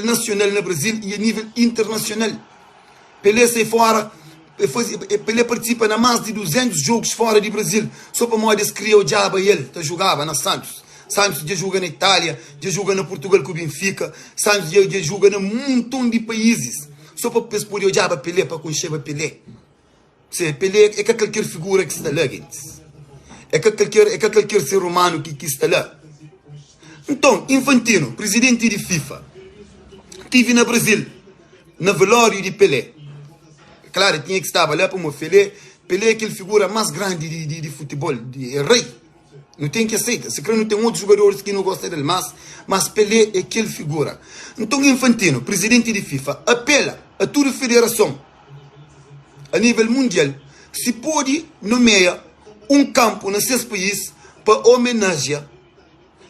nasional na Brazil y a nível internasional. Pelé sai fora, e faze, Pelé partisipa na más di 200 jogus fora di Brazil, so pamodi es kria odjaba el ta jugaba na Santos. Santos dja juga na Itália, dja juga na Portugal ku Benfica, Santos dja dja juga na munton di paízis, so pa es pode odjaba Pelé, pa konxeba Pelé. Se Pelé é ka kalker figura ki sta la, gentis. É ka kalker, é ka kalker ser umanu ki ki sta la. Nton, Infantino, prizidenti di FIFA, tive na Brazil na velóriu di Pelé. Klaru, el tinha ki staba la pamodi Pelé, Pelé é kel figura más grandi di, di, di futibol, di, é rei. Nu ten ki aseita, sikrê nu ten otus jugadoris ki nu gosta del más, mas Pelé é kel figura. Nton, Infantino, prizidenti di FIFA, apela a tudu federason a nível mundial si pode nomea un kanpu na ses país pa omenajia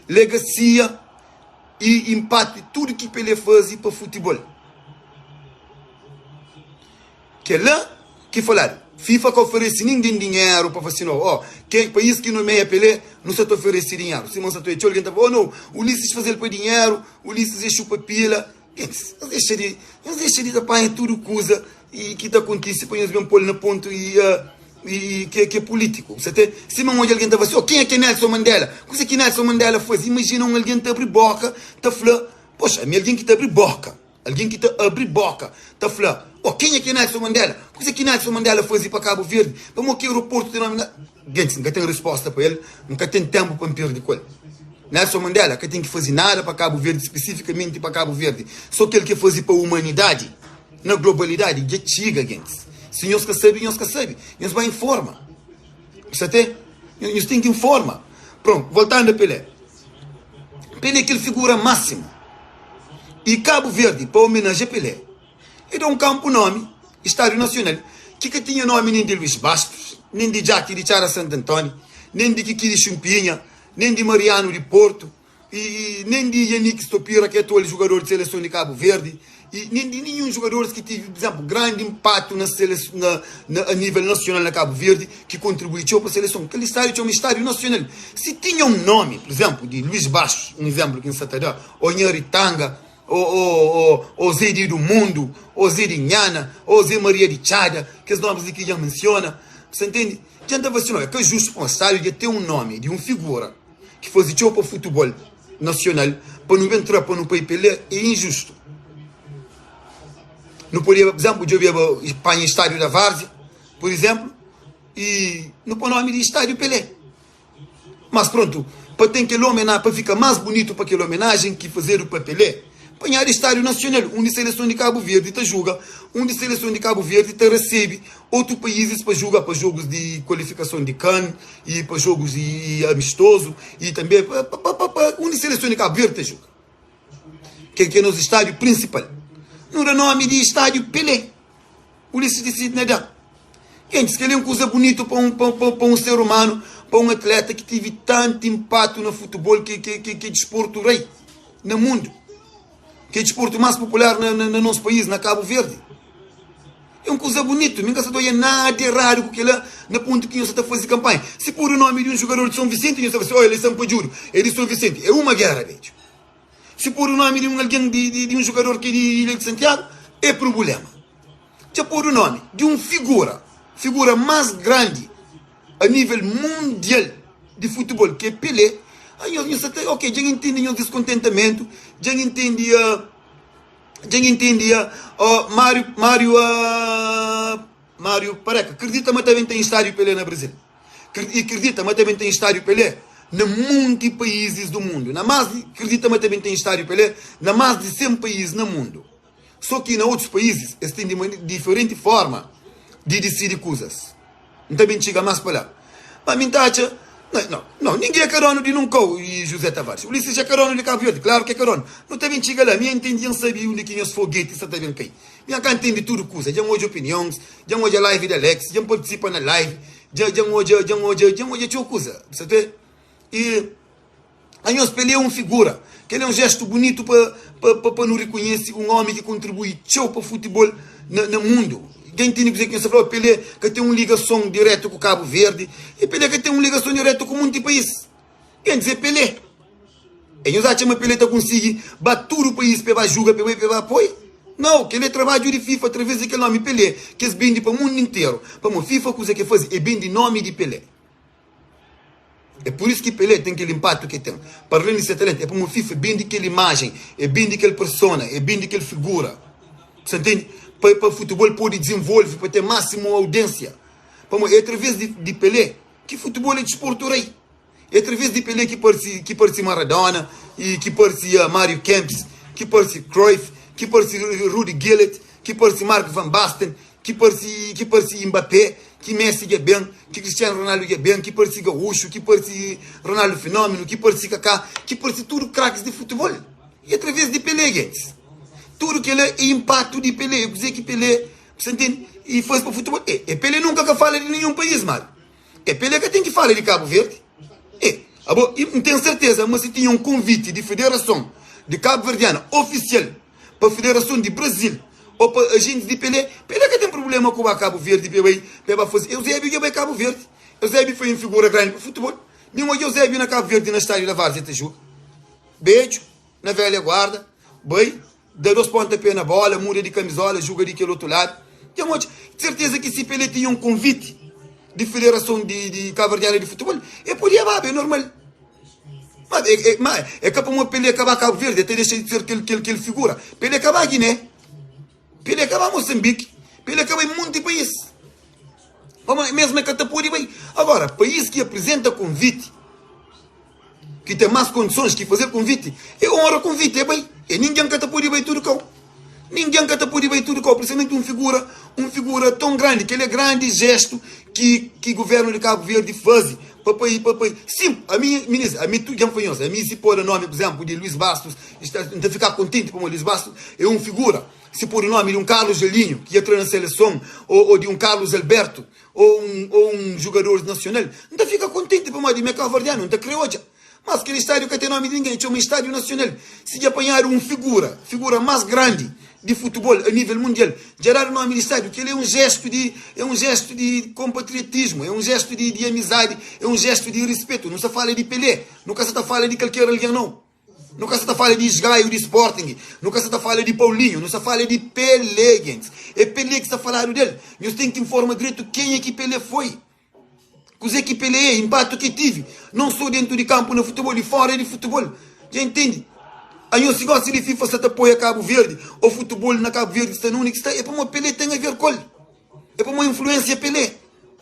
legasia i inpatu tudu ki Pelé faze pa futibol. Kel-la ki faladu, FIFA ka oferese ningen dinheru pa fla si no, oh, ke país ki nomea Pelé nu sa ta oferese dinheru. Sima N sa ta oja txeu algen ta fla, oh no, Ulisses faze-l pa dinheru, Ulisses é xupa pila. Gentis, nhos dexa di, nhos dexa di ta panha tudu kuza i ki ta kontise pa nhos ben pô-l na pontu i i ki é pulítiku. Sa ten, sima N odja algen ta fla si, oh, kenha ki é Nelson Mandela? Kuze ki Nelson Mandela faze? Imajina un algen ta abri bóka ta fla, poxa, ami algen ki ta abri bóka, algen ki ta abri bóka ta fla, oh, kenha ki é Nelson Mandela? Kuze ki Nelson Mandela faze pa Kabu Verdi? Pamodi ki aeroportu ten nomi? Gentis, N ka ten resposta pa el, N ka ten tenpu pa N perde ku el. Nelson Mandela ka ten ki faze nada pa Kabu Verdi, spesifikamenti pa Kabu Verdi, so kel ki el faze pa umanidadi, na globalidadi, dja txiga, gentis. Si nhos ka sabe, nhos ka sabe. Nhos ba informa. Sa te? Nhos ten ki informa. Prontu, voltandu a Pelé. Pelé é kel figura másimu. I Kabu Verdi, pa omenajia Pelé, E da un kanpu nomi, Estádio Nacional, ki ka tinha nomi nen di Luís Bastos, nen di Djaki di Txada Santu Antóni, nen di Kiki di Xumpinha, nen di Mariano di Portu, i nen di Yannick Stopira, ki é atual jugador di seleson di Kabu Verdi, i nen di ninhun jugadoris ki tivi, pur izénplu, grandi inpatu na na na a nível nasional na Kabu Verdi, ki kontribui txeu pa seleson. Kel estádiu txoma Estádio Nacional. Si tinha un nomi, pur izénplu, di Luís Bastos, un izénplu ki N sa ta da, ô Nhari Tanga, Ô ô ô ô Zé di do mundu, ô Zé di Nhana, ô Zé Maria di Txada, kes nomis li ki dja N mensiona, sa ntende? Dja N ta fla si, no, é ka justu pa un stádiu dja ten un nomi di un figura ki faze txeu pa futibol nasional pa nu ben tra pa nu pai Pelé, é injustu. Nu podia, pur izénplu, djobeba panha stádiu da Várzea, pur izénplu, i nu poi nomi di stádiu Pelé. Mas prontu, pa ten kel omena, pa fika mas bunitu pa kel omenajen ki fazedu pa Pelé, panhadu Estádiu Nasional, undi seleson di Kabu Verdi ta juga, undi seleson di Kabu Verdi ta resebe otu paízis pa juga pa jogus di kualifikason di can i pa jogus i amistozu i tanbe pa pa pa pa undi seleson di Kabu Verdi ta juga. Kel ki é nos estádiu prinsipal. Nu da nomi di Estádiu Pelé. Ulisses di Sidney da. Gentis, kel-li é un kuza bunitu pa un, pa, pa, pa un ser umanu, pa un atleta ki tive tantu inpatu na futebol, ki, ki, ki, ki é disportu rei na mundu, ki é disportu más popular na, na, na nos país, na Kabu Verdi. É un kuza bunitu, mi N ka sa ta odja nada eradu ku kel-la, na pontu ki nhos sa ta faze kanpanha. Si podu nomi di un jugador di Son Visenti, nhos ta fla si, oh, el é sanpadjudu, é di Son Visenti. É uma géra, bedju. Si podu nomi di un algen di, di, di un jugador ki é di Ilha di Santiagu, é prubulema. Dja podu nomi di un figura, figura más grandi a nível mundial di futebol, ki é Pelé, anhos nhos sa ta, ok, dja N intende nhos diskontentamentu, dja N intende, dja N intende, Mário, Mário, Mário Pareca, kridita ma ta ben ten estádio Pelé na Brazil. I kridita ma ta ben ten estádio Pelé na munti paízis du mundu. Na más di, kridita ma ta ben ten estádio Pelé na más di 100 país na mundu. Só ki na otus paízis es ten diferenti forma di disidi kuzas. N ta ben txiga más pa la. Ma mi N ta atxa, no, no, ningen é ka donu di nun kau, i José Tavares. Ulisses é ka donu di Kabu Verdi? Klaru ki é ka donu. Nu ta ben txiga la. Mi N ntende, dja N sabe undi ki nhos fogeti sa ta ben kai. Mi N ka ntende tudu kuza. Dja N odja opinions, dja N odja live di Alex, dja N partisipa na live, dja dja N odja, dja N odja, dja N odja txeu kuza. Bu sa ta I. Anhos pa el é un figura. Kel é un jestu bunitu pa pa pa nu rikonhese un omi ki kontribui txeu pa futibol na na mundu. Dja ntende kuzê ki nhos sta fla? Pelé ka ten un ligason diretu ku Kabu Verdi i Pelé ka ten un ligason diretu ku munti país. Ken dize Pelé? E nhos atxa ma Pelé ta konsigi ba tudu país pa e ba juga, pa e bai pa e ba apoi? Nau, kel-li é trabadju di FIFA através di kel nómi Pelé ki es bende pa mundu interu. Pamodi FIFA kuza ki e faze é bende nómi di Pelé. É pur isu ki Pelé ten kel inpatu ki el ten. Pa alén di se talentu, é pamodi FIFA bende kel imajen, e bende kel persona, e bende kel figura. Bu sta ntende? Pa pa futebol pode dizenvolve, pa ten másimu audiénsia. Pamodi é através di di Pelé ki futebol é disportu rei. É através di Pelé ki parse ki parse Maradona, i ki parse Mario Kempes, ki parse Cruyff, ki parse Ruud Gullit, ki parse Mark van Basten, Ki parsi ki parsi Mbappé, ki Messi dja ben, ki Cristiano Ronaldo dja ben, ki parsi Gaúcho, ki parsi Ronaldo Fenómeno, ki parsi Kaká, ki parsi tudu krakis di futebol. E através di Pelé, gentis. Tudu kela é inpatu di Pelé, é kuzê ki Pelé, bu sa ntende, e faze pa futebol. E, e Pelé nunka ka fala di ninhun país, Mário. E Pelé ka ten ki fala di Kabu Verdi. E, abo, N ten serteza ma si tinha un konviti di Federason di Kabuverdiana ofisial, pa federason di Brazil o pa agentis di Pelé, Pelé ka ten problema ku ba Kabu Verdi pa e bai pa e ba faze. Eusébio dja bai Kabu Verdi. Eusébio foi un figura grandi pa futebol. Mi N odja Eusébio na Kabu Verdi na stádiu da Várzea ta juga. Bedju, na velha guarda, bai, da dos ponta pé na bola, muda di kamizola, juga di kel otu ladu. Dja N odja. Di serteza ki si Pelé tinha un konviti di federason di di kabuverdiana di futebol, e podia baba, é normal. Ma é, é, ma é ka pamodi Pelé ka ba Kabu Verdi, el ta dexa di ser kel, kel, kel figura. Pelé ka ba Giné, Pelé ka ba Mosanbiki, Pelé ka bai munti país. Pamodi mesmu el ka ta pode bai. Agora, país ki aprizenta konviti, ki ten más kondisons ki faze konviti, é onra konviti, é bai. E ningen ka ta pode bai tudu kau. Ningen ka ta pode bai tudu kau, prinsipalmenti un figura, un figura ton grandi. Kel é grandi jestu ki, ki guvernu di Kabu Verdi faze pa pai, pa pai. Sin, ami, minis, ami tu dja N fla nhos, ami si poda nomi, pur izénplu, di Luis Bastos, N ta fika kontenti pamodi Luis Bastos é un figura. Si podu nomi di un Carlos Gelinho, ki dja tra na seleson, ô, ô di un Carlos Alberto, ô un, ô un jugador nasional, N ta fika kontenti pamodi mi é kabuverdianu, N ta kre odja. Mas kel estádiu ka ten nomi di ningen, e txoma Estádiu Nasional. Si dja panhadu un figura, figura más grandi di futebol a nível mundial, dja dadu nomi di estádiu, kel é un jestu di, é un jestu di konpatriotismu, é un jestu di, di amizadi, é un jestu di rispetu. Nu sta fala di Pelé, nu ka sa ta fala di kalker algen nau. Nu ka sa ta fala di Esgaio di Sporting, nu ka sa ta fala di Paulinho, nu sta fala di Pelé, gentis. É Pelé ki sta faladu del. Nhos ten ki informa dretu kenha ki Pelé foi. Kuzê ki Pelé é, inpatu ki tive, non sô dentu di kanpu na futebol i fora di futebol. Dja intende? Anhos si gosi di FIFA sta ta apoia Kabu Verdi ô futebol na Kabu Verdi sta na undi ki sta, é pamodi Pelé ten a ver ku el. É pamodi influensia Pelé.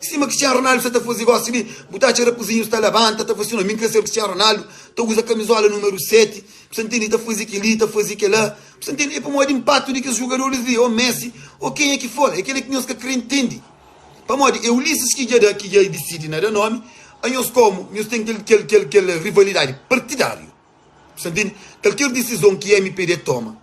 Sima Cristiano Ronaldo sta ta faze gosi li, bu ta atxa rapuzinhus ta labanta, ta fla si, no, mi N kre ser Cristiano Ronaldo, ta uza kamizola numeru 7, bu sta ntende, ta faze kel-li, ta faze kel-la. Bu sta ntende? É pamodi inpatu di kes jugadoris li, ô Messi, ô kenha ki for. É kel-li ki nhos ka kre ntende. Pamodi é Ulisses ki dja da, ki dja disidi na da nomi, anhos komu nhos ten kel kel kel kel rivalidadi partidáriu. Bu sta ntende? Kalker disizon ki mpd toma,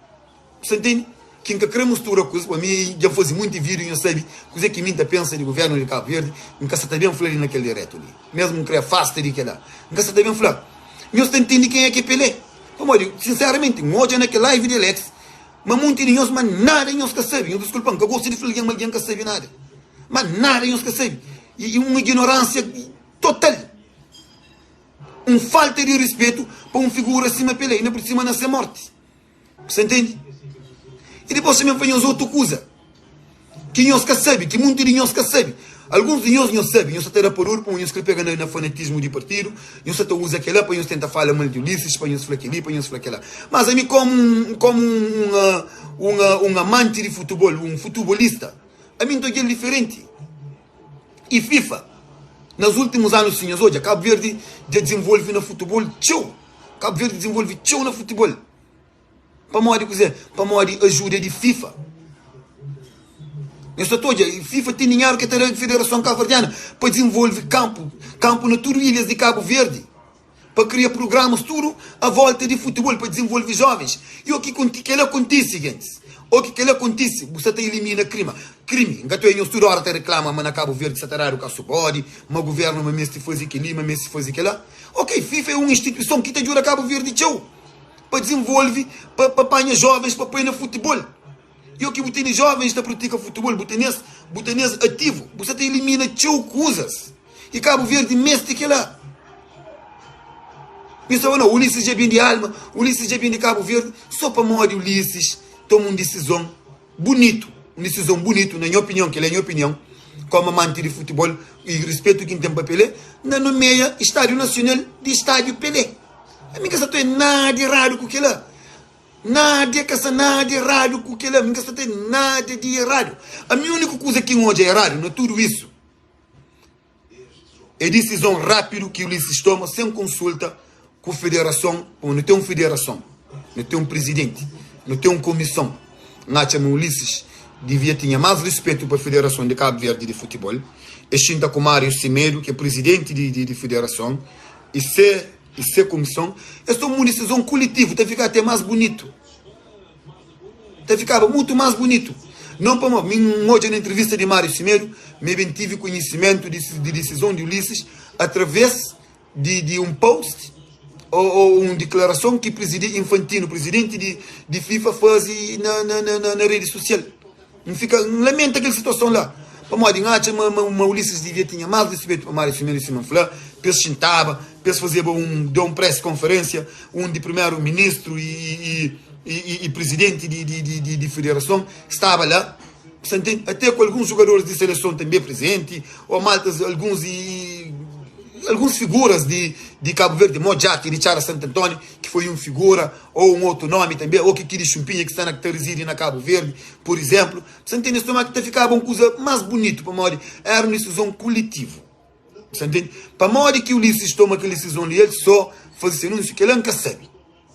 bu sta ntende? Ki N ka kre mustura kuzas, pa mi dja N faze munti vídiu, nhos sabe kuzê ki mi N ta pensa di guvernu di Kabu Verdi, N ka sa ta ben fla li na kel diretu li, mesmu N kre afasta di kela, N ka sa ta ben fla. Nhos ta ntende kenha ki é Pelé? Pamodi, sinseramenti, N odja na kel live di Alex, Ma munti di nhos ma nada nhos ka sabi. Nhos diskulpa-m, N ka gosta di fla algen ma algen ka sabi nada. Ma nada nhos ka sabi. E un ignoránsia total. Un falta di rispetu pa un figura sima Pelé, inda pur sima na se morti. Bu sta ntende? I dipôs tanbe N fla nhos otu kuza ki nhos ka sabi, ki munti di nhos ka sabi. Alguns di nhos, nhos sabi, nhos sa ta da pa duru pamodi nhos kre pega na fanatismu di partidu, nhos sa ta uza kela pa nhos tenta fala mal di Ulisses, pa nhos fla keli, pa nhos fla kela. Mas ami komu un komu un un un amanti di futebol, un futubolista, ami N ta odja-l diferenti. I FIFA, nas ultimus anus si nhos odja, Kabu Verdi dja dizenvolvi na futebol txeu. Kabu Verdi dizenvolvi txeu na futebol. Pamodi kuzê? Pamodi ajuda di FIFA. Nhos ta odja, FIFA ten dinheru ki ta da Federason Kabuverdiana pa dizenvolve kanpu, kanpu na tudu ilhas di Kabu Verdi, pa kria prugramas tudu a volta di futebol pa dizenvolve jovens. I o ki kela kontise, gentis? O ki kela kontise, bu sta ta ilimina krima, krimi. N ka ta oia nhos tudu ora ta reklama ma na Kabu Verdi sta ta dadu kasu bodi, ma guvernu ma meste faze keli, ma meste faze kela. Ok, FIFA é un instituison ki ta djuda Kabu Verdi txeu. pa dizenvolve, pa pa panha jovens pa poi na futebol. I o ki bu tene jovens ta pratika futebol, bu tene-s, bu tene-s ativu, bu sa ta ilimina txeu kuzas. I Kabu Verdi meste kela. Nhos ta fla, no, Ulisses dja ben di alma, Ulisses dja ben di Kabu Verdi, so pamodi Ulisses toma un disizon bunitu, un disizon bunitu, na nha opinion, kel-la é nha opinion, komu amanti di futibol y rispetu ki N ten pa Pelé, na nomea Estádio Nacional di Estádio Pelé. Ami N ka sa ta oia nada eradu ku kel-la. Nada ka sta nada eradu ku kel-la. Mi N ka sta ta oia nada di eradu. Ami úniku kuza ki N odja eradu na tudu isu, É disizon rápidu ki Ulisses toma sen konsulta ku federason, pamodi nu ten un federason, nu ten un prizidenti, nu ten un kumison. N atxa ma Ulisses divia tinha más rispetu pa federason di Kabu Verdi di futibol. E xinta ku Mário Semedo, ki é prizidenti di federason, i se i se kumison, es toma un disizon kuletivu, ta fika ate más bunitu. Ta fikaba mutu más bunitu. Não pamodi mi N odja na entrevista di Mário Semedo ma e ben tive konhisimentu di di disizon di Ulisses através di di un post o o un diklarason ki prizidi Infantino, prizidenti di di FIFA fazi na na na na redi susial. N fika N lamenta kel situason la pamodi N atxa ma ma ma Ulisses divia tinha más rispetu pa Mário Semedo sima N fla, pa es xintaba, pa es fazeba un da un press konferensia undi primeru ministru i i i prizidenti di federason staba la, ate ku alguns jugadoris di seleson tanbe prizenti, o maltas alguns i alguns figuras di Kabu Verdi, mo Jack di Txada Santu Antoni, ki foi un figura, o un otu nomi tanbe, o Kiki di Xumpinha ki sta na ta rizidi na Kabu Verdi, pur izemplu. Sa ntende? Es toma ki ta fikaba un kuza mas bunitu, pamodi era un disizon kuletivu. Sa ntende? Pamodi ki Ulisses toma kel disizon li el so faze se anunsiu? Kel-la N ka sabe.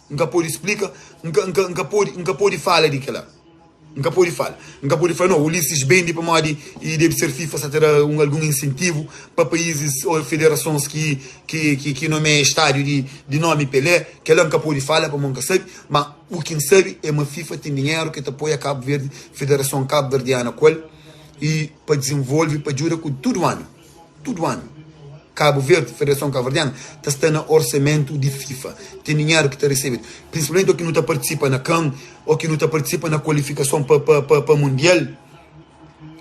N ka pode splika, N ka, N ka, N ka pode, N ka pode fala di kel-la. N ka pode fala. N ka pode fla, no, Ulisses bende pamodi e debe ser FIFA sa ta da un algun insentivu pa paízis o federasons ki, ki, ki, ki nomea estádiu di, di nomi Pelé. Kel-la N ka pode fala pamodi N ka sabe. Ma u ki N sabe é ma FIFA ten dinheru ki ta apoia Kabu Verdi, Federason Kabuverdiana ku el i pa dizenvolve, pa djuda ku tudu anu. Tudu anu, Kabu Verdi, Federason Kabuverdianu, ta sta na orsamentu di FIFA. Ten dinheru ki ta resebedu, prinsipalmenti o ki nu ta partisipa na kan, o ki nu ta partisipa na kualifikason pa, pa, pa, pa Mundial.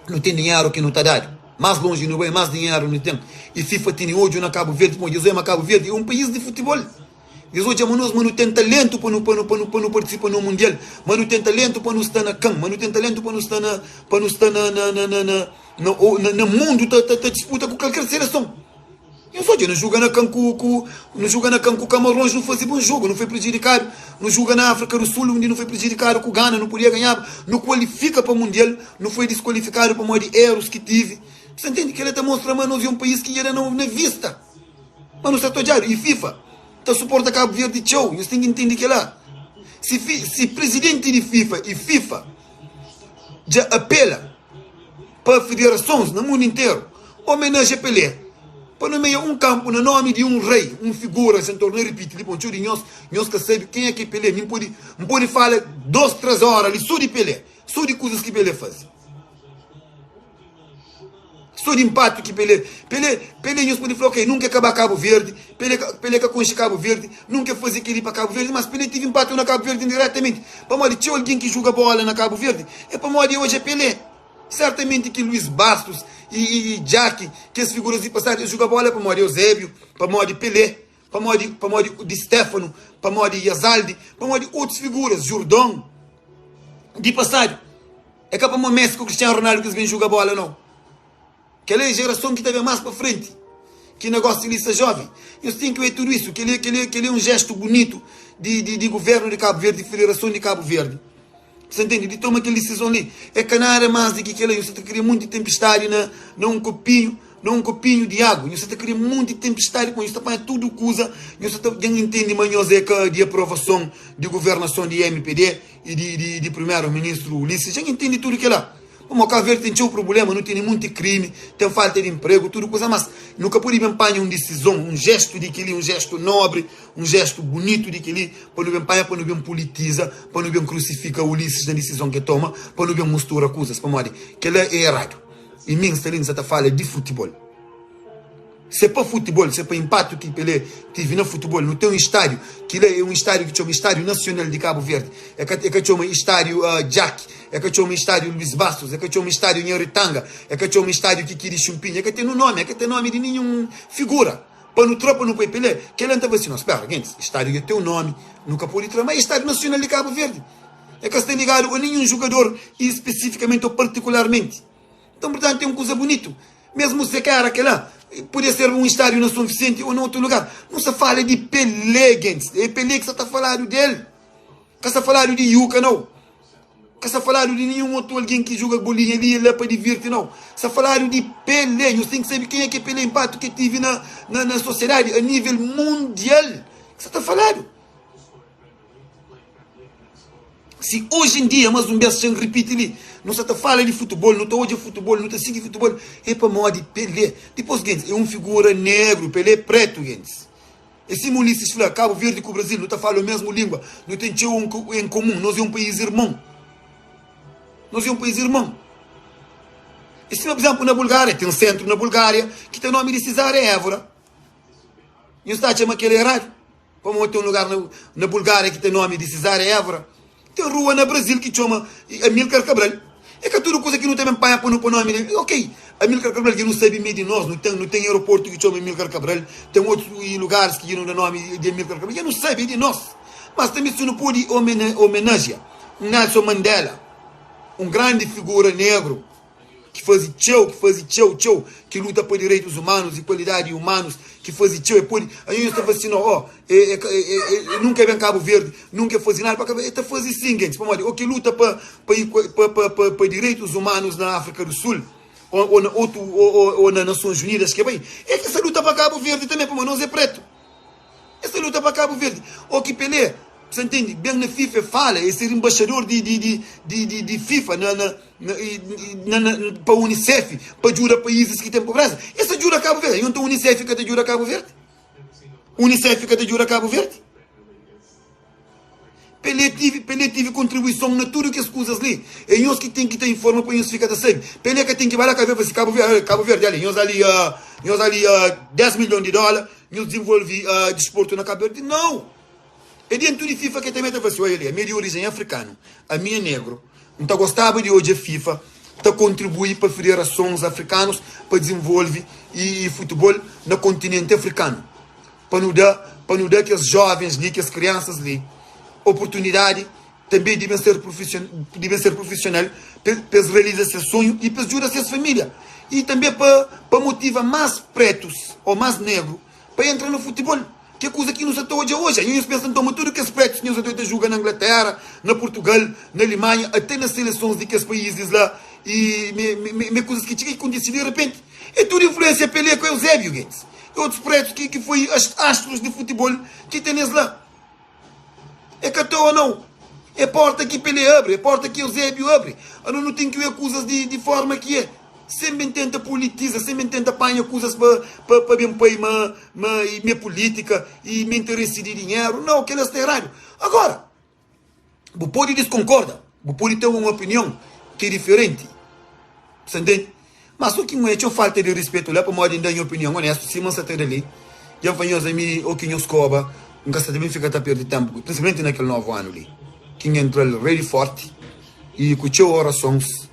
Nu ten dinheru ki nu ta dadu. Más lonji nu bai, más dinheru nu ten. I FIFA tene odju na Kabu Verdi, pamodi es odja ma Kabu Verdi é un país di futibol. Es odja ma nos ma nu ten talentu pa nu pa nu pa nu pa nu partisipa na un Mundial, ma nu ten talentu pa nu sta na kan, ma nu ten talentu pa nu sta na pa nu sta na na na na na na o na na mundu ta ta ta disputa ku kalker seleson. Nhos odja, nu juga na kan ku ku nu juga na kan ku Kamarons, nu faze bon jogu, nu foi prejudikadu. Nu juga na Afrika du Sul undi nu foi prejudikadu ku Gana, nu podia ganhaba, nu kualifika pa Mundial, nu foi diskualifikadu pamodi erus ki tive. Sa ntende? Kel-la ta mostra ma nos é un país ki dja da na na vista. Ma nu sta ta odjadu i FIFA ta suporta Kabu Verdi txeu, nhos ten ki ntende kela. Si si prizidenti di FIFA i FIFA dja apela pa federasons na mundu interu omenajia Pelé pa nomea un kanpu na nomi di un rei, un figura, sen torna ripiti li pa un txeu di nhos, nhos ka sabi kenha ki é Pelé. Mi N pode N pode fala dos, tres ora li so di Pelé, so di kuzas ki Pelé faze. So di inpatu ki Pelé Pelé Pelé nhos pode fla ok nunka e ka ba Kabu Verdi Pelé ka Pelé ka konxe Kabu Verdi nunka e faze keli pa Kabu Verdi mas Pelé tive inpatu na Kabu Verdi indiretamenti pamodi txeu algen ki juga bola na Kabu Verdi é pamodi odja Pelé sertamenti ki Luis Bastos i i i Jack kes figuras di pasadu es juga bola pamodi Eusébio pamodi Pelé pamodi pamodi Di Stefano pamodi Yazalde pamodi otus figuras Jurdon di pasadu. É ka pamodi Messi ku Cristiano Ronaldo ki es ben juga bola nau. Kel-la é jerason ki ta ben más pa frenti. Ki negósiu li sta jóven. Nhos ten ki oe tudu isu. Kel-li kel-li kel-li é un jéstu bunitu di di di guvernu di Kabu Verdi, di federason di Kabu Verdi. Sa ntende? Di toma kel disizon li. É ka nada más di ki kel-la. Nhos sa ta kria monti tenpistadi na na un kopinhu na un kopinhu di agu. Nhos sa ta kria monti tenpistadi pamodi nhos ta panha tudu kuza. Nhos sa ta dja N intende ma nhos é ka di aprovason di guvernason di mpd. I di di di primeru ministru Ulisses dja N intende tudu kila. Pamodi Kabu Verdi ten txeu prubulema, nu tene munti krimi, ten falta di inpregu, tudu kuza, mas nu ka pode ben panha un disizon, un jestu di kili, un jestu nobri, un jestu bunitu di kili, pa nu ben panha, pa nu ben pulitiza, pa nu ben krusifika Ulisses na disizon ke toma, pa nu ben mustura kuzas, pamodi kila é eradu. I mi N sta li N sa ta fala di futibol. Se pa futibol, se pa inpatu ki Pelé tive na futibol, nu ten un estádiu, ki la é un estádiu ki txoma Estádiu Nasional di Kabu Verdi, é ka é ka txoma Estádiu Jack, é ka txoma Estádiu Luis Bastos, é ka txoma Estádiu Nharitanga, é ka txoma Estádiu Kiki di Xumpinha, é ka ten un nomi, é ka ten nomi di ninhun figura. Pa nu tra pa nu poi Pelé, kel-la N ta fla si, no, spera, gentis, stádiu dja ten un nómi, nu ka pode tra, má é Stádiu Nasional di Kabu Verdi. É ka sta ligadu a ninhun jugador spesifikamenti ô partikularmenti. Nton, purtantu, é un kuza bunitu. Mesmu se ka éra kel-la, podia ser un stádiu na Son Visenti ô na otu lugar. Nu sta fala di Pelé, gentis. É Pelé ki sta ta faladu del. Ka sta faladu di Yuka, nau. Ka sta faladu di ninhun otu algen ki juga bolinha li i la pa divirti, nau. Sta faladu di Pelé. Nhos ten ki sabe kenha ki é Pelé, inpatu ki el tive na na sosiedadi a nível mundial. Ki sta ta faladu. Si oji en dia, mas un bes txen ripiti li, nu sta ta fala di futibol, nu ta odja futibol, nu ta sigi futibol, é pamodi Pelé. Dipôs, gentis, é un figura negru, Pelé é pretu, gentis. É sima Ulisses fla, Kabu Verdi ku Brazil nu ta fala o mesmu lingua, nu ten txeu en komun, nos é un país irmon. Nos é un país irmon. É sima, pur izénplu, na Bulgária, ten sentru na Bulgária ki ten nomi di Cesária Évora. Nhos ta atxa ma kel-la é eradu? Pamodi ten un lugar na Bulgária ki ten nomi di Cesária Évora. Ten rua na Brazil ki txoma Amilcar Cabral. É ka tudu kuza ki nu ta ben panha pa nu poi nomi di. Ok, Amilcar Cabral dja nu sabe mi é di nos. Nu ten, nu ten aeroportu ki txoma Amilcar Cabral, ten otus lugaris ki dja nu da nomi di Amilcar Cabral. Dja nu sabe, é di nos. Mas tanbe si nu pode omenajia un Nelson Mandela, un grandi figura negru, ki faze txeu, ki faze txeu, txeu, ki luta pa direitus umanus, igualidadi umanus, ki faze txeu, e pode, aí nhos ta fla si, no, ó, e, e, e, e, nunka e ben Kabu Verdi, nunka e faze nada pa Kabu Verdi, e ta faze sim, gentis, pamodi, o ki luta pa, pa, pa, pa, pa, pa direitus umanus na Afrika do Sul, ou, ou na otu, ou, ou, ou na Nações Unidas ke bai, e ki sa luta pa Kabu Verdi tanbe, pamodi nos é pretu. Es ta luta pa Kabu Verdi. O ki Pelé, sa ntende, ben na FIFA e fala, e ser embaixador di di di di di di FIFA na na na na na pa Unicef, pa djuda países ki ten pobreza. Es ta djuda Kabu Verdi. Nton Unicef ka ta djuda Kabu Verdi? Unicef ka ta djuda Kabu Verdi? Pelé tive Pelé tive kontribuison na tudu kes kuzas li. É nhos ki ten ki ta informa pa nhos fika ta sabe. Pelé ka ten ki bai la ka ve fla si Kabu Verdi, Kabu Verdi ali, nhos ali nhos ali 10 milhon di dóla, nhos dizenvolve disportu na Kabu Verdi. Nau! É dentu di FIFA ke tanbe ta fla si, oia li, ami é di orijen afrikanu, ami é negru, N ta gostaba di odja FIFA ta kontribui pa federasons afrikanus pa dizenvolve futibol na kontinenti afrikanu. Pa nu da, pa nu da kes jovens li, kes kriansas li, oportunidadi tanbe di ben ser di ben ser prufisional, pa es realiza ses sonhu i pa es djuda ses familia. I tanbe pa pa motiva mas pretus o mas negru pa entra na futibol, ki é kuza ki nu sa ta odja oji. Nhos pensa nton ma tudu kes pretus ki nhos ta odja ta juga na Inglatera, na Purtugal, na Alimanha, ate na selesons di kes paizis la, i me kuzas ki txiga ki kontise di repenti. É tudu influensia Pelé ku Eusébio, gentis. E otus pretus ki ki foi astrus di futibol ki ten es la. É ka toa nau. É porta ki Pelé abri, é porta ki Eusébio abri. Ano nu ten ki oia kuzas di di forma ki é. Sen ben tenta politiza, sen ben tenta panha kuzas pa pa pa ben pai ma ma mi é politika i mi interesi di dinheru. Nau, kela sta eradu. Agora, Bu pode diskonkorda, bu pode ten un opinion ki é diferenti, sa ntende? Má so ki N odja txeu falta di rispetu la, pamodi N da nha opinion onéstu, sima N sa ta da li. Dja N fla nhos, ami ô ki nhos koba, N ka sta ta ben fika ta perde ténpu, prinsipalmenti na kel novu anu li, ki N entra-l rei di fórti i ku txeu orasons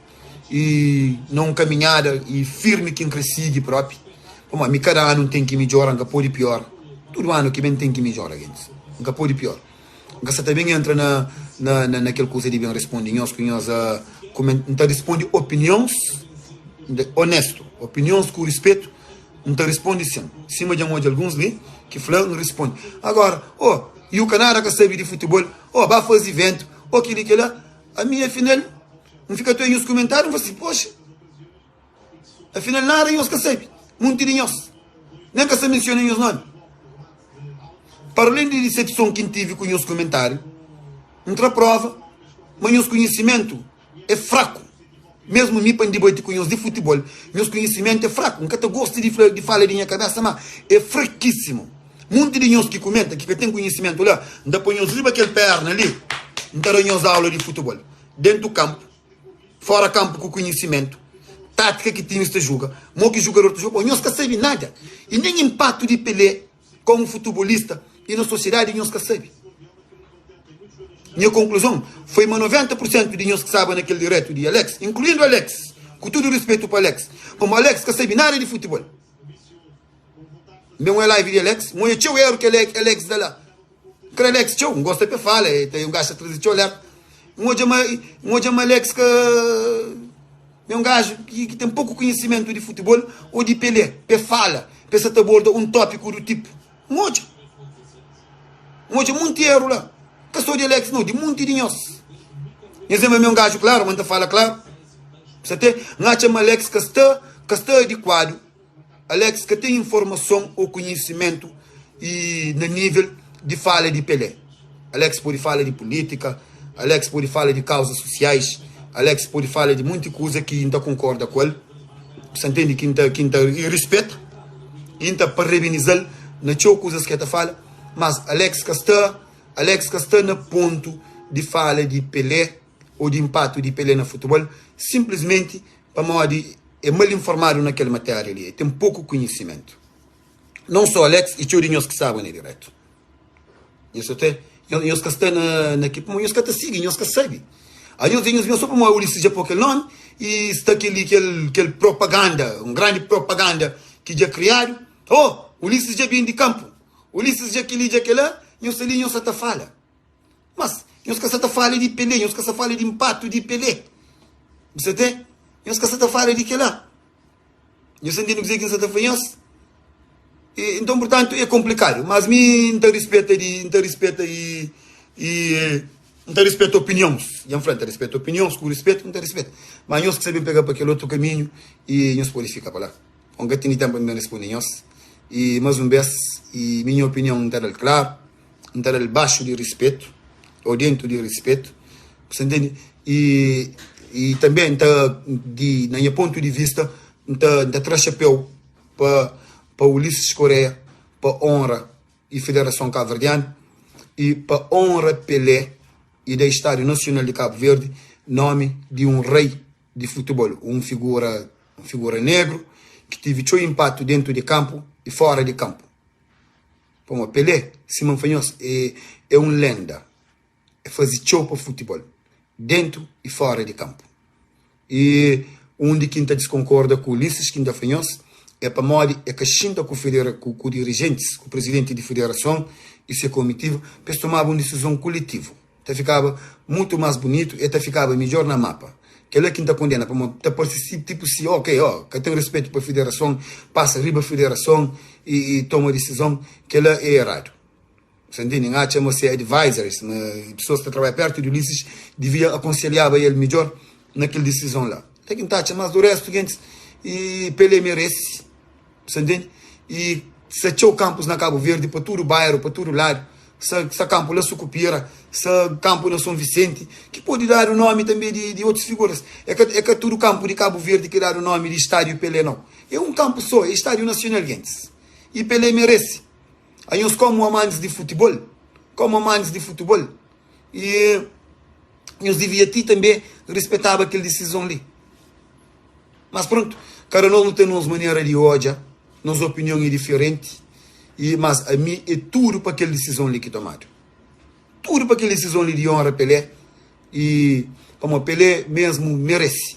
i na un kaminhada i firmi ki N krê sigi própi, pamodi mi kada anu N ten ki midjora, N ka pode piora. Tudu anu ki ben N ten ki midjora, gentis, N ka pode piora. N ka sa ta ben entra na na na kel kuza di ben responde nhos ku nhos kumen N ta responde opinions onestu, opinions ku rispetu N ta responde sin, sima dja N odja alguns li ki fla N responde. Agora, oh, e u ka nada ka sabe di futibol, oh, ba faze iventu, oh, kili kila, ami afinal N fika ta oia nhos kumentariu N fla si, poxa. Afinal nada nhos ka sabe, munti di nhos nen ka sa mensiona nhos nomi. Para alén di disepson ki N tive ku nhos kumentariu, N tra prova ma nhos kunhisimentu é fraku. Mesmu mi pa N dibati ku nhos di futibol, nhos kunhisimentu é fraku. N ka ta gosta di fla di fala di nha kabesa, ma é frakisimu. Munti di nhos ki kumenta ki ka ten kunhisimentu la, N ta poi nhos riba kel perna li, N ta da nhos aula di futibol dentu kanpu. Fora kanpu ku kunhisimentu, tátika ki timis ta juga, mo ki jugador ta juga, bo nhos ka sabe nada i nen inpatu di Pelé komu futubolista i na sosiedadi nhos ka sabe. Nha konkluzon foi ma 90 pur sentu di nhos ki staba na kel diretu di Alex, inkluindu Alex, ku tudu rispetu pa Alex, pamo Alex ka sabe nada di futibol. N ben oia live di Alex, N oia txeu eru ki Alex da la. N kre Alex txeu, N gosta pa e fala, e ta un gaxu ta traze txeu alerta. N odja ma N odja ma Alex ka é un gaju ki ki ten poku konhisimentu di futibol o di Pelé pa e fala, pa e sa ta aborda un tópiku du tipu. N odja N odja munti eru la, ka so di Alex nau, di munti di nhos. Nhos lembra mi é un gaju klaru, ma N ta fala klaru. Sa te N atxa ma Alex ka sta ka sta adikuadu. Alex ka ten informason ou konhisimentu i na nivel di fala di Pelé. Alex pode fala di pulitika, Alex pode fala di kauzas susiais, Alex pode fala di munti kuza ki N ta konkorda ku el, sa ntende, ki N ta ki N ta i rispeta i N ta parabenizal na txeu kuzas ki el ta fala, mas Alex ka sta Alex ka sta na pontu di fala di Pelé ou di inpatu di Pelé na futebol, sinplismenti pamodi é mal informadu na kel matéria li, el ten poku konhisimentu. Non sô Alex i txeu di nhos ki staba na diretu. Nhos sa ta, nhos ka sta na, na ki, pamodi nhos ka ta sigi, nhos ka sabe. Anhos dja nhos ben sô pamodi Ulisses dja pô kel nomi i sta kel-li, kel, kel propaganda, un grandi propaganda ki dja kriadu. Oh, Ulisses dja ben di kanpu, Ulisses dja kel-li, dja kel-la, nhos sta li, nhos sa ta fala. Mas, nhos ka sa ta fala di Pelé, nhos ka sa fala di inpatu di Pelé. Bu sa ten? Nhos ka sa ta fala di kela. Nhos ta ntende kuzê ki N sa ta fla nhos? E, nton, purtantu, é konplikadu. Mas mi, N ta rispeta di, N ta rispeta i, i N ta rispeta opinions. Dja N fla, N ta rispeta opinions, ku rispetu, N ta rispeta. Mas nhos ki sa ben pega pa kel otu kaminhu i nhos pode fika pa la. N ka tene tenpu pa N ben risponde nhos. I, mas un bes, i mi nha opinion N ta da-l klaru. N ta da-l baxu di rispetu ô dentu di rispetu, bu sta ntende? I i tanbe N ta di na nha pontu di vista N ta N ta tra xapéu pa pa Ulisses Correia pa onra i Federason Kabuverdianu i pa onra Pelé i da Estádio Nasional di Kabu Verdi nomi di un rei di futebol, un figura un figura negru ki tivi txeu inpatu dentu di kanpu i fora di kanpu. Pamodi Pelé, sima N fla nhos, é un lenda. El faze txeu pa futibol, dentu i fora di kanpu. I undi ki N ta diskonkorda ku Ulisses, ki N ta fla nhos, é pamodi el ka xinta ku ku dirijentis, ku prizidenti di federason i se komitiva, pa es tomaba un disizon kuletivu. Ta fikaba mutu más bunitu, el ta fikaba midjór na mapa. Kel-la ki N ta kondena, pamodi ta parse si tipu si, ok, ó, ka ten respetu pa federason, pasa riba federason i, i toma disizon, kel-la é eradu. Sa ntende? N atxa ma se advisors, ma pesoas ki ta trabadja pertu di Ulisses, divia akonselhaba el midjór na kel disizon la. Kel ki N ta atxa, mas do restu, gentis, i Pelé merese. Sa ntende? I sa txeu kampus na Kabu Verdi, pa tudu bairu, pa tudu ladu. Sa, sa kampu la Sukupira, sa kampu na Son Visenti, ki pode dadu nomi tanbe di, di otus figuras. É ka, é ka tudu kampu di Kabu Verdi ki dadu nomi di Estádio Pelé, nau. É un kampu so, é Estádio Nasional, gentis. I Pelé merese. Anhos komu amantis di futibol, komu amantis di futibol, i nhos divia ti tanbe rispetaba kel disizon li. Mas prontu, kada nos nu ten nos manera di odja, nos opinion é diferenti, i mas ami é tudu pa kel disizon li ki tomadu. Tudu pa kel disizon li di onra Pelé, i pamodi Pelé mesmu merese,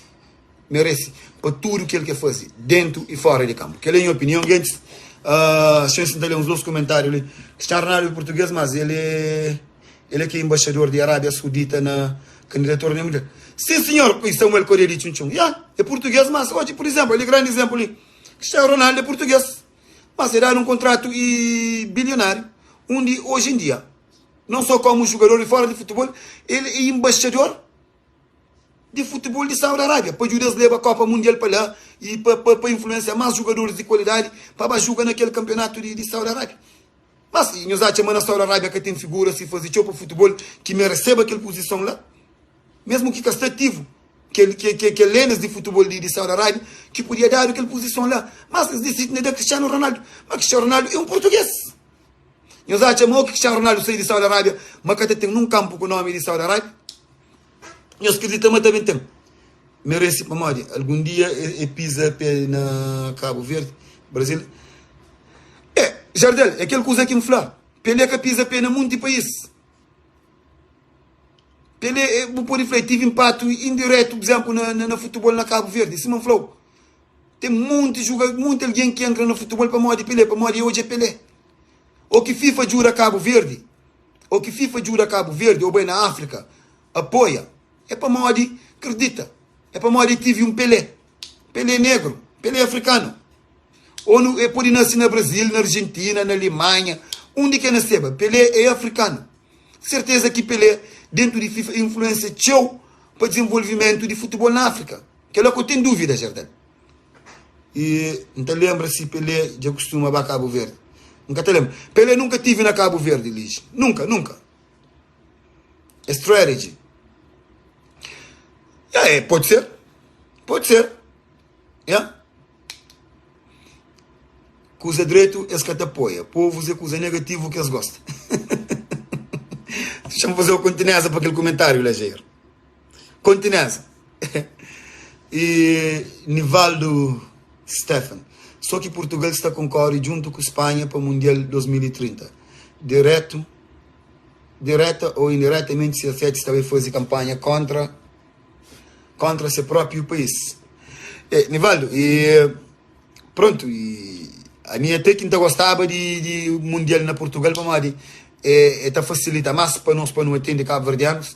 merese pa tudu kel ki el faze dentu i fora di kanpu. Kel é nha opinion, gentis. Uh, xensi N ta lé uns dos kumentáriu li. Cristiano Ronaldo é português, mas el é El é ki é embaixador di Arábia Saudita na candidatura na mundial. Sim senhor, e Samuel Correia di Txuntxun. Ya, é português, mas hoje, por exemplo, ali grande exemplo ali. Cristiano Ronaldo é português, mas é dado um contrato e bilionário, onde hoje em dia, não só como jogador e fora de futebol, ele é embaixador di futebol di Saudi Arábia pa djuda-s leba Kopa Mundial pa la i pa, pa, pa influensia más jugadoris di kualidadi pa ba juga na kel kanpionatu di, di Saudi Arábia. Mas nhos atxa ma na Saudi Arábia ka ten figuras ki faze txeu pa futebol ki mereseba kel puzison la? Mesmu ki ka sta ativu, kel, kel, kel, kel lendas di futebol di, di Saudi Arábia ki podia dadu kel puzison la. Mas es disidi na da Cristiano Ronaldo. Ma Cristiano Ronaldo é un português. Nhos atxa ma o ki Cristiano Ronaldo sai di Saudi Arábia ma ka ta ten nun kanpu ku nomi di Saudi Arábia? Nhos kridita ma ta ben ten? Merese pamodi algun dia e piza pe na Kabu Verdi, Brasil. E, Jardel, é kel kuza ki N fla, Pelé ka piza pe na munti país. Pelé, e, bu pode fla, e tive inpatu indiretu, por exemplo, na, na, na futebol na Kabu Verdi, sima N fla-u. Ten monti juga, monti algen ki entra na futebol pamodi Pelé, pamodi e odja Pelé. O ki FIFA djuda Kabu Verdi, o ki FIFA djuda Kabu Verdi o bai na Afrika apoia, é pamodi kridita, é pamodi e tivi un Pelé, Pelé negru, Pelé afrikanu. O nu, e podi nasi na Brazil, na Argentina, na Alemanha, undi ki e naseba, Pelé é afrikanu. Serteza ki Pelé dentu di FIFA influensia txeu pa dizenvolvimentu di futebol na Afrika. Kela ko ten duvida, Jardel. I N ta lenbra si Pelé dja kustuma ba Kabu Verdi. N ka ta lenbra. Pelé nunka tivi na Kabu Verdi, Liji. Nunka, nunka. É strategy. Ya, é, pode ser. Pode ser. Ya. Kuza dretu es ka ta apoia. Povus é kuza negativu ki es gosta. Dexa-m faze-u kontineza pa kel kumentáriu la, Jair. Kontineza. E Nivaldo Stephen. So ki Portugal sta konkore djuntu ku Spanha pa Mundial 2030. Diretu, direta ou indiretamenti CR7 sta bai faze kanpanha kontra kontra se propriu país. E Nivaldo, e prontu, e ami ate ki N ta gostaba di di Mundial na Portugal pamodi e ta fasilita mas pa nos pa nu atende kabuverdianus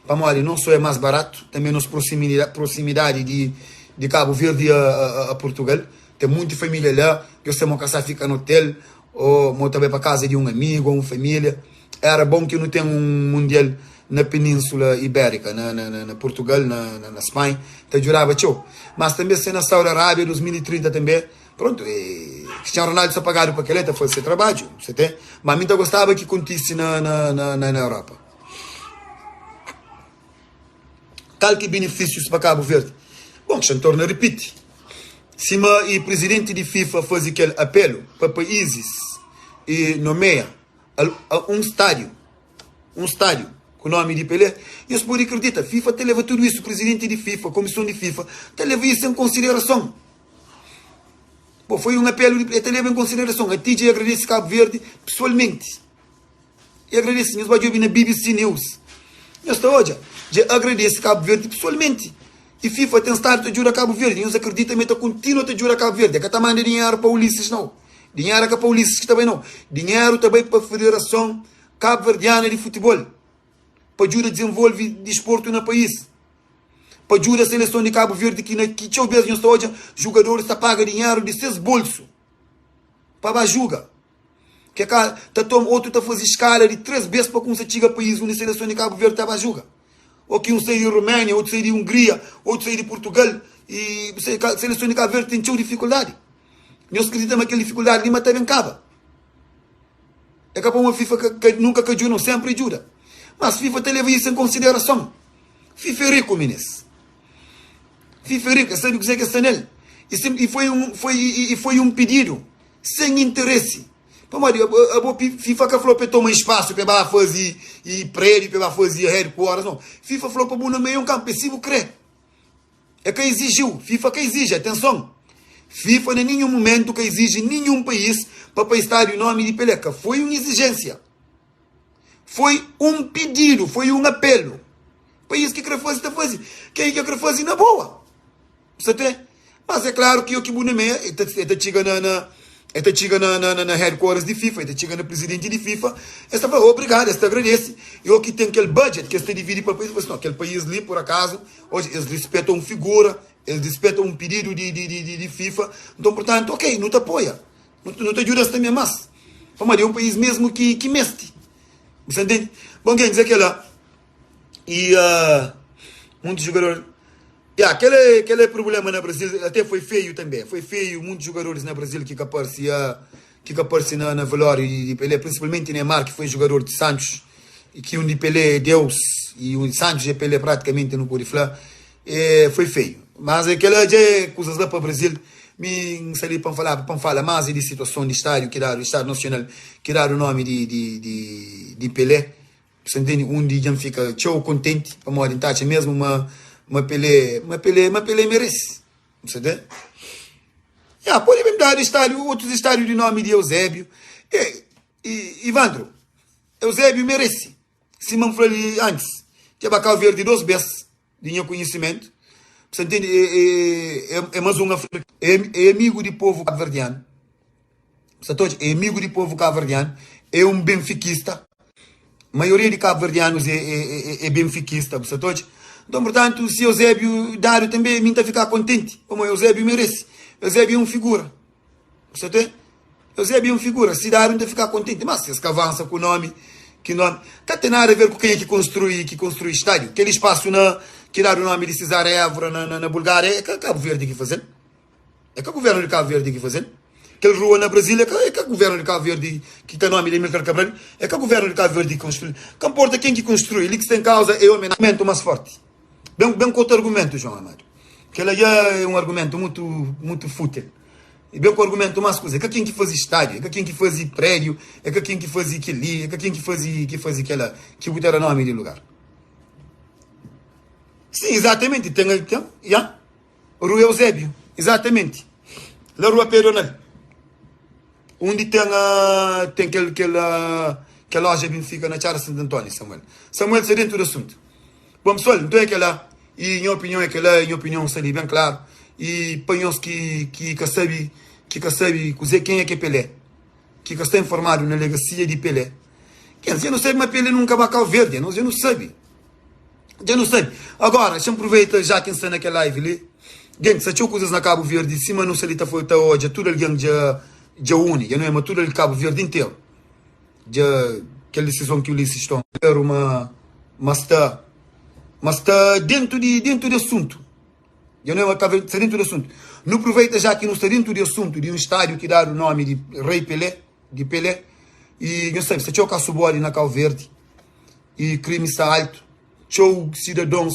pamodi non so é mas baratu tanbe nos proximidadi di di Kabu Verdi a Portugal ten munti familia la djo se mo ka sa fika na otel o mo ta bai pa kaza di un amigu o un familia era bon ki nu ten un mundial na peninsula ibérika na na Portugal na na Spanha ta djudaba txeu mas tanbe se na Saudi Arabia 2030 tanbe Prontu, e Cristiano Ronaldo sta pagadu pa kel-la, el ta faze se trabadju, se ten. Ma mi ta gostaba ki kontise na, na, na, na Europa. Kal ki benefisius pa Kabu Verdi? Bon, xa N torna ripiti. Sima i prizidenti di FIFA faze kel apelu pa paizis i nomea un stádiu, un stádiu ku nomi di Pelé, nhos pode kridita, FIFA ta leva tudu isu, prizidenti di FIFA, kumison di FIFA, ta leva isu en konsiderason. Bo foi un apelu di e ta leba en konsiderason. A TJ agradese Kabu Verdi pesoalmenti. E agradese, nhos bai djobe na BBC News. Nhos ta odja, dja agradese Kabu Verdi pesoalmenti. I FIFA ten stadu ta djuda Kabu Verdi. Nhos akredita ma e ta kontinua ta djuda Kabu Verdi. E ka ta manda dinheru pa Ulisses nau. Dinheru é ka pa Ulisses ki ta bai nau. Dinheru ta bai pa Federason Kabuverdiana di Futibol pa djuda dizenvolve disportu na país. pa djuda seleson di Kabu Verdi ki na ki txeu bes nhos ta odja jugadoris ta paga dinheru di ses bolsu pa ba juga ke ka ta toma otu ta fazi skala di 3 bes pa kumsa txiga pais undi seleson di Kabu Verdi ta ba juga o ki un sai di Ruménia otu sai di Hungria otu sai di Portugal i seleson di Kabu Verdi ten txeu difikuldadi nhos kridita ma kel difikuldadi li ma ta ben kaba é ka pamodi FIFA ka, ka, nunka ka djuda no sempri djuda mas FIFA ta leba isu en konsiderason Fifa é riku minis. Fifa é riku, el sabe kuzê ki el sta nel. I sem, i foi un, foi, i, i foi un pididu sen interesi. Pamodi abo FIFA ka fla pa el toma espasu pa el ba faze i prédiu, pa el ba faze headquarters, nau. FIFA fla pa bu nomea un kanpu, é si bu krê. El ka izijiu, FIFA ka iziji, atenson! FIFA na ninhun mumentu ka iziji ninhun país pa pa estádiu nomi di Pelé, ka foi un izijénsia. Foi un pididu, foi un apelu. País ki kre faze, ta faze. Ken ki ka kre faze, na boa. Bu sa ten? Mas é klaru ki o ki bu nomea, e ta, e ta txiga na, na, e ta txiga na, na, na headquarters di FIFA, e ta txiga na prizidenti di FIFA, es ta fla, obrigadu, es ta agradese. I o ki ten kel budget ki es ta dividi pa país, fla si, no, kel país li, pur akazu, oji, es rispeta un figura, es rispeta un pididu di, di, di, di FIFA, nton, purtantu, ok, nu ta apoia. Nu ta djuda-s tanbê más, pamodi é un país mésmu ki ki meste. Bu sta ntende? Bon, ken dizer kela i munti jugador ya kel kel é prubléma na Brazil até foi feio tanbê foi feio munti jugadoris na Brazil ki ka parse ki ka parse na na velório di Pelé prinsipalmenti Neymar ki foi jugador di Santos i ki undi Pelé é Deus i undi Santos é Pelé pratikamenti nu pode fla E foi feio. Mas é kela dja é kuzas la pa Brasil. Mi N sta li pa N falaba, pa N fala mas é di situason di stádiu ki dadu, Estádio Nacional, ki dadu nomi di di di di Pelé. Bu sta ntende? Undi dja N fika txeu kontenti pamodi N ta atxa mesmu ma ma Pelé, ma Pelé, ma Pelé merese. Bu sta ntende? Ya, pode ben dadu estádiu, otus estádiu di nomi di Eusébio. E, e Ivandro, Eusébio merese. Sima N fla li antis, dja ba Kau Verdi dos bes. Di nha konhisimentu. Bu ntende? É, é, é, é mais um africano. É, é amigo de povo cabo-verdiano. Bu ta odja? É amigo de povo cabo-verdiano. É um benfiquista. A maioria de cabo-verdianos é, é, é, é benfiquista. Bu ta odja? Então, portanto, se Eusébio dado também, mim tá ficar contente. Como Eusébio merece. Eusébio é um figura. Você tem? Eusébio é um figura. Se dado, não tá ficar contente. Mas se que avança com o nome, que nome. Não tem nada a ver com quem é que construi, que construi estádio. Aquele espaço na, que dá o nome de Cesar Évora na, na, na Bulgária, é Cabo Verde que fazendo. É que o governo de Cabo Verde que fazendo. Aquele rua na Brasília, é que o governo de Cabo Verde, que tem nome de Amílcar Cabral, é que o governo de Cabo Verde que construi. Que importa quem que construi, ali que tem causa é o argumento mais forte. Bem, bem com outro argumento, João Amado. Que ele é um argumento muito, muito fútil. E bem com o argumento mais coisa, é que quem que faz estádio, é que quem que faz prédio, é que quem que faz aquele, é que quem que faz que faz aquela, que botar nome de lugar. Sim, exatamente, tem, tem, yeah. Rua Eusébio, exatamente. Na Rua Pedronal. Onde tem, uh, tem aquele, aquela, aquela loja Benfica na Tchara Santo Antônio, Samuel. Samuel está dentro do assunto. Bom, pessoal, então é aquela. E minha opinião é aquela, minha opinião está ali bem claro. E para nós que, que, que sabe, que, que sabe quem é que é Pelé, que, que está informado na legacia de Pelé. Quem já não sabe, mas Pelé nunca vai Cabo Verde, nós já não sabe. Já não sabe. Agora, deixa eu aproveitar já quem está naquela live ali. Gente, se tinha coisas na Cabo Verde, cima não se ali tá foi tá hoje, tudo alguém já já une, já não é, mas tudo ali Cabo Verde inteiro. Já aquela decisão que o Ulisses toma, uma mas está mas está dentro de dentro do assunto. Já não é uma Cabo Verde, está dentro do assunto. Não aproveita já que não está dentro do assunto de um estádio que dá o nome de Rei Pelé, de Pelé, e não sabe, se tinha o caso na Cabo Verde e crime está alto, txeu cidadãos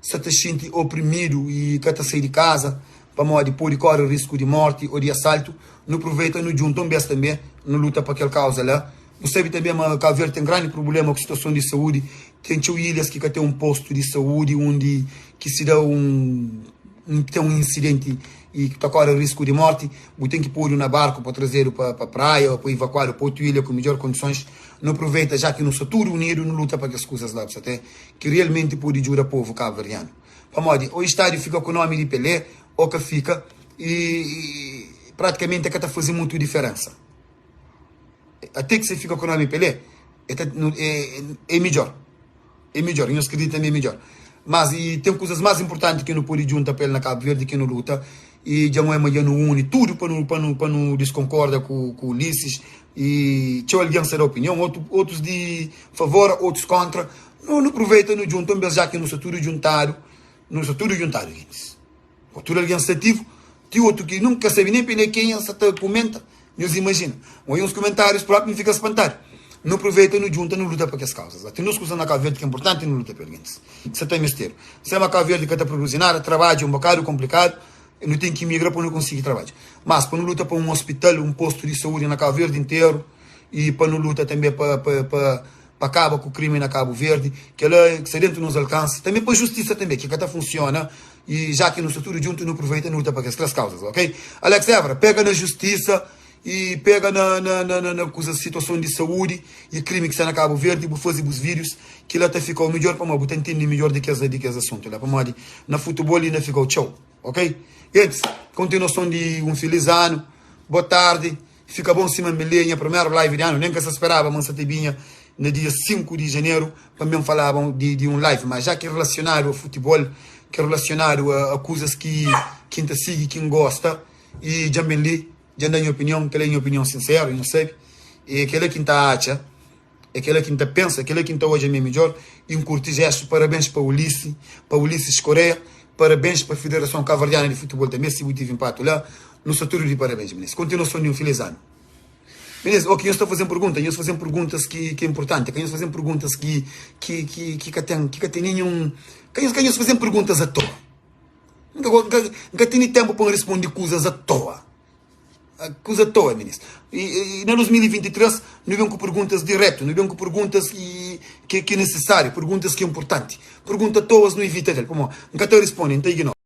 se te sente oprimido e que te sair de casa para morrer pode correr risco de morte ou de assalto, não aproveita, não junta um bem também, não luta para aquela causa lá. Não sabe também, mas Cabo Verde tem grande problema com a situação de saúde. Tem txeu ilhas que tem um posto de saúde onde que se dá um, um tem um incidente e que corre risco de morte, você tem que pôr na barco para trazer para a praia ou para evacuar para outra ilha com melhores condições. Não aproveita já que não está tudo unido, não luta para que as coisas lá, até que realmente pode ajudar o povo cabo-verdiano. Para o estádio fica com o nome de Pelé, ou que fica, e, e praticamente é que está fazendo muita diferença. Até que você fica com o nome de Pelé, é, é, é melhor. É melhor, eu acredito também é melhor. Mas e tem coisas mais importantes que não pode juntar para ele na Cabo Verde, que não luta. E já não é não une tudo para não, para não, para não desconcorda com, com Ulisses. E tinha alguém da opinião, outro, outros de favor, outros contra. Não, não aproveita, não juntam, já que não está tudo juntado. Não está tudo juntado, gente. Tudo alguém ativo, tem outro que nunca sabe nem para quem é, só comenta. Nos imagina. Ou uns comentários próprios fica espantado. Não aproveita, não junta, não luta para as causas. Tem nos coisas na Cabo Verde que é importante, não luta para eles. Você tem mistério. Se é uma Cabo Verde que está produzindo nada, trabalho é um bocado complicado, não tem que migrar para não conseguir trabalho. Mas para não luta para um hospital, um posto de saúde na Cabo Verde inteiro, e para não luta também para, para, para, para acabar com o crime na Cabo Verde, que ela que está dentro nos alcance, também para a justiça também, que até funciona, e já que no futuro junto não aproveita, não luta para as causas, ok? Alex Evra, pega na justiça e pega na, na, na, na, na situação de saúde e crime que está na Cabo Verde, e fazer os vídeos, que lá até ficou melhor para mim, entender melhor de que esse, de que esse assunto, lá para mim, na futebol ainda ficou tchau, ok? Gente, continuação de um feliz ano, boa tarde, fica bom cima minha primeira live de ano, nem que se esperava, mas binha no dia 5 de janeiro, também falavam de, de um live, mas já que é relacionado ao futebol, que é relacionado a, a coisas que quem te sigue, quem gosta, e já bem li, já dá minha opinião, que é minha opinião sincera, não sei, e aquele que está acha, aquele que está pensa, aquele que está hoje é melhor, e um curto gesto, parabéns para Ulisses, para Ulisses Correia, parabéns para a Federação Cabo-Verdiana de Futebol também, se tive empate lá, no setor de parabéns, meninos. Continuação de um feliz ano. Beleza? Ok, eu estou fazendo perguntas, eu estou fazendo perguntas que, que é importante, que eu estou fazendo perguntas que que que que, que tem que, que tem nenhum, que eu estou fazendo perguntas à toa. Nunca nunca nunca tenho tempo para responder coisas à toa. Coisa à toa, meninos. E, e, na 2023 não vem com perguntas direto, não vem com perguntas que que, que é necessário, perguntas que é importante. Pergunta toas não evita dele. Como nunca te responde, então ignora.